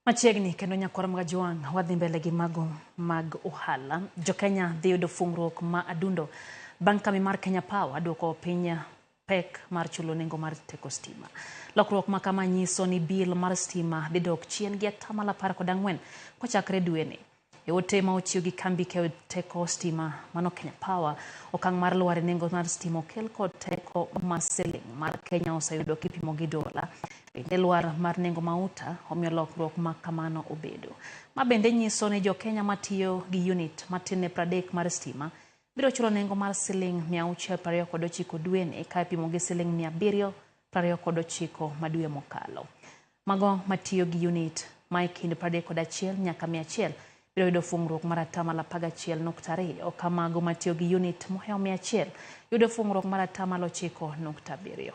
Machiegni kendo nyakwar Mgajwang' wadhi mbele gi mago mag ohala. Jokenya dhi yudo fungruok ma adundo bang' kambi mar Kenya Power duoko piny pek mar chulo nengo mar teko stima. Lokruok ma kama nyiso ni bill mar stima dhi dok chien gi 14% kochakre dweni. E ote ma ochiw gi kambi keyo teko stima mano Kenya Power, okang' mar lwar e nengo mar stima okel kod teko ma siling mar Kenya oseyudo kipimo gi dola. Bende lwar mar nengo mauta omiyo lokruok ma kamano obedo. Ma bende nyiso ni jo Kenya matiyo gi unit matin ne 30 mar stima biro chulo nengo mar siling 629 dweni ka ipimo gi siling 729 ma dwe mokalo. Mago matiyo gi unit ma e kind 31 nyaka 100 biro yudo fungruok mar 11.2% ka mago matiyo gi unit mohewo 100 yudo fungruok mar 9.7%.